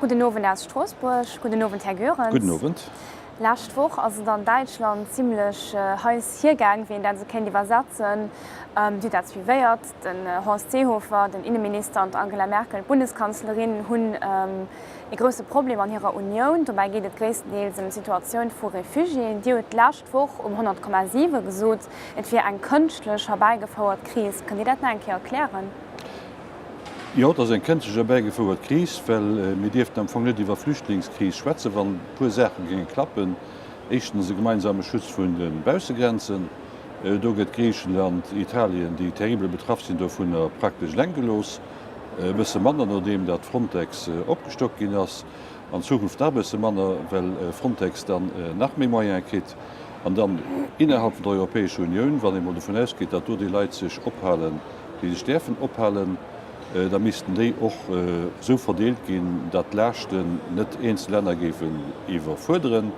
Gudden Owend aus Stroossbuerg. Gudden Owend, Här Goerens. Gudden Owend. Lescht Woch ass et an Däitschland zimlech heiss hiergaang, wéi een dat esou kéint iwwersetzen. Dir hutt dat suivéiert. Den Horst Seehofer, den Inneminister, an d'Angela Merkel, d'Bundeskanzlerin, hunn ee grousse Problem an hirer Unioun. Dobäi geet et gréisstendeels ëm d'Situatioun vu Refugiéen. Dir hutt d'lescht Woch um 100,7 gesot, et wier eng kënschtlech herbäigefouert Kris. Kënnt Dir dat nach eng Kéier erklären? Jo, et ass eng kënschtlech erbäigefouert Kris, well mir dierften am Fong net iwwer Flüchtlingskris schwätzen, wann e puer Saache géinge klappen. Éischtens e gemeinsame Schutz vun de Baussegrenzen. Do gëtt Griichenland, Italien, déi terribel betraff sinn dovunner, praktesch eleng gelooss. E bësse manner, nodeem datt Frontex opgestockt ginn ass. An Zukunft nach e bësse manner, well Frontex dann nach méi Moyene kritt. An dann innerhalb vun der Europäescher Unioun, wann ee mol dovun ausgeet, datt do déi Leit sech ophalen, déi sech däerfen ophalen, da missten déi och esou verdeelt ginn, datt d'Laaschten net eenzel Länner géifen iwwerfuerderen.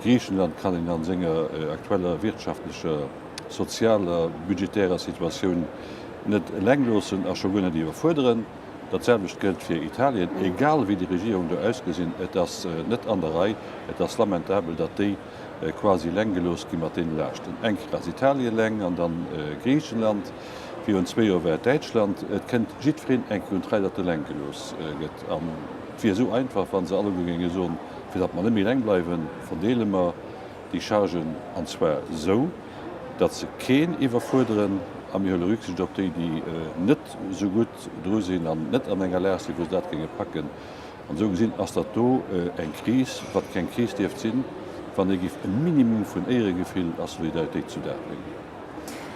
Griichenland kann een a senger aktueller wirtschaftlecher, sozialer, budgetärer Situatioun net eleng loossen a scho guer net iwwerfuerderen. Dat selwecht gëllt fir Italien, egal wéi déi Regierung do ausgesinn. Et ass net an der Rei, et ass lamentabel, datt déi quasi eleng gelooss gi mat deene Laaschten. Eng Kéier ass Italien eleng an dann Griichenland, virun zwee Joer war et Däitschland. Et kënnt jiddwereen eng Kéier un d'Rei, datt eleng gelooss gëtt. An et wier esou einfach, wa se alleguer géinge soen, fir datt mer net méi eleng bleiwen, verdeele mer déi Chargen, an zwar esou, datt se keen iwwerfuerderen a mir huele Rücksicht op déi, déi net esou gutt dru sinn an net an enger Lag sinn, wou se dat géinge packen. An esou gesinn ass dat do eng Kris, wat keng Kris dierft sinn, wann ee géif e Minimum vun Éieregefill a Solidaritéit zu Dag bréngen.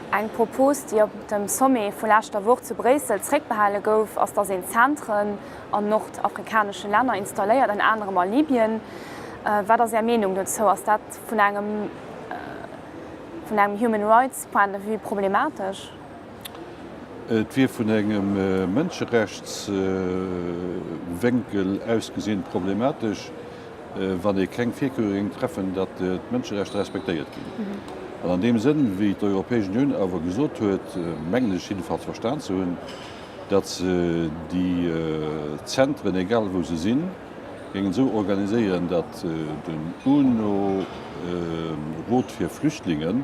Eng Propos, déi op dem Sommet vu leschter Woch zu Bréissel zréckbehale gouf, ass, datt een Zentren an nordafrikanesche Länner installéiert, ënner anerem a Libyen. Wat ass Är Meenung dozou? Ass dat vun engem vun engem Human Rights Point de vue problematesch? Et wier vun engem Mënscherechtswénkel aus gesinn problematesch, wann ee keng Virkehrunge géing treffen, datt d'Mënscherechter respektéiert ginn. An an deem Sënn, wéi d'Europäesch Unioun awer gesot huet, mengen ech jiddefalls verstan ze hunn, datt se déi Zentren, egal wou se sinn, géingen esou organiséieren, datt den UNO-Rot fir Flüchtlingen,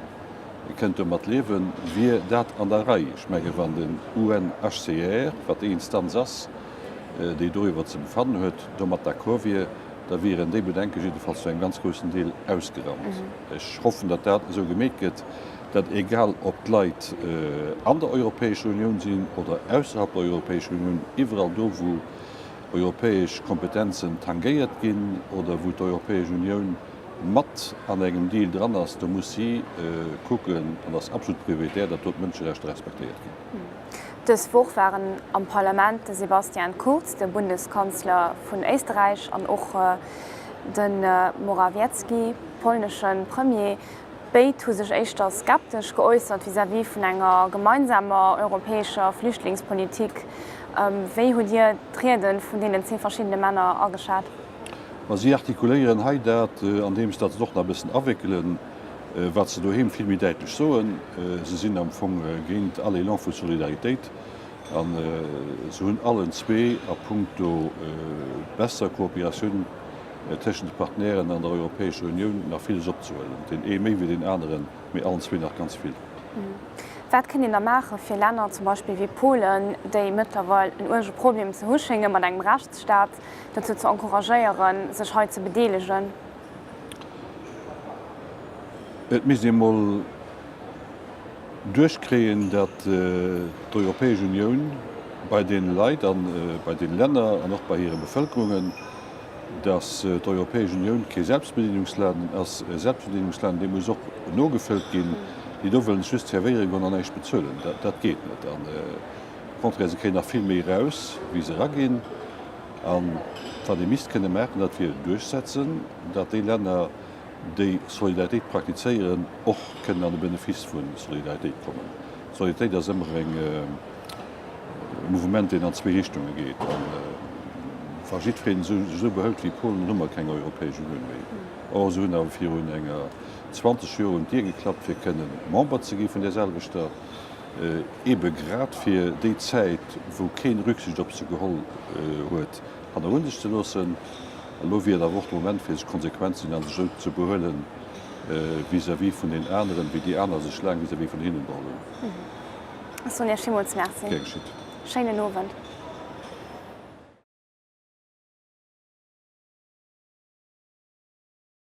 kënnt domat liewen, wier dat an der Rei. Ech menge wann den UNHCR, wat déi Instanz ass, déi doriwwer ze befannen huet, domat d'accord wier, da wieren déi Bedenke jiddefalls zu engem ganz groussen Deel ausgeraumt. Ech hoffen, datt dat esou gemeet gëtt, datt egal ob d'Leit an der Europäescher Unioun sinn oder ausserhalb der Europäescher Unioun, iwwerall do wou europäesch Kompetenzen tangéiert ginn oder wou d'Europäesch Unioun mat an engem Deal dran ass, do muss si kucken, an ass absolut prioritär, datt do d'Mënscherechter respektéiert ginn. Dës Woch waren am Parlament de Sebastian Kurz, de Bundeskanzler vun Éisterräich, an och de Morawiecki, polnesche Premier. Béid hu sech éischter skeptesch geäussert vis-à-vis vun enger gemeinsamer europäescher Flüchtlingspolitik. Wéi hutt Dir d'Riede vun deenen zwee verschiddene Männer ageschat? Ma si artikuléieren hei dat, andeems datt se et och nach e bëssen awéckelen, wat se doheem vill méi däitlech soen. Se sinn am Fong géint all Elan vu Solidaritéit a se hunn allen zwee a puncto besser Kooperatioun tëschent de Partenairen an der Europäescher Unioun nach villes opzehuelen. Deen ee méi wéi deen aneren, mee allen zwee nach ganz vill. Wat kënnt een da maachen, fir Länner zum Beispill wéi Polen, déi mëttlerweil en uerge Problem ze hu schénge mat engem Rechtsstaat, dozou ze encouragéieren, sech hei ze bedeelegen? Et misst ee mol duerchkréien, datt d'Europäesch Unioun bei deene Leit a bei deene Länner an och bei hire Bevëlkerungen, datt d'Europäesch Unioun kee Selbstbedienungsladen ass. E Selbstbedienungsladen, dee muss och nogefëllt ginn. Déi do wëllen sech just zerwéiere goen an näischt bezuelen. Dat geet net. An au contraire, se kréien nach vill méi eraus, wéi se eraginn. A wat ee misst kënne maachen, dat wier duerchsetzen, datt déi Länner, déi Solidaritéit praktizéieren, och kënnen an de Benefice vu Solidaritéit kommen. Solidaritéit ass ëmmer e Mouvement, deen an zwee Richtunge geet. A wa jiddwereen sech esou behëlt wéi Polen, dann hu mer keng Europäesch Unioun méi. Or, se hunn awer virun enger 20 Joer un d'Dier geklappt, fir kënnen Member ze gi vun där selwechter. Eebe grad fir déi Zäit, wou keen Rücksicht op se geholl huet. hannerun sech ze loossen. Elo wier et awer och de Moment, fir sech konsequent ze sinn a sech esou ze behuelen vis-à-vis vun den aneren, wéi déi aner sech laang vis-à-vis vun hinnen beholl hunn. Ech soen Iech villmools Merci. Gär geschitt. Schéinen Owend.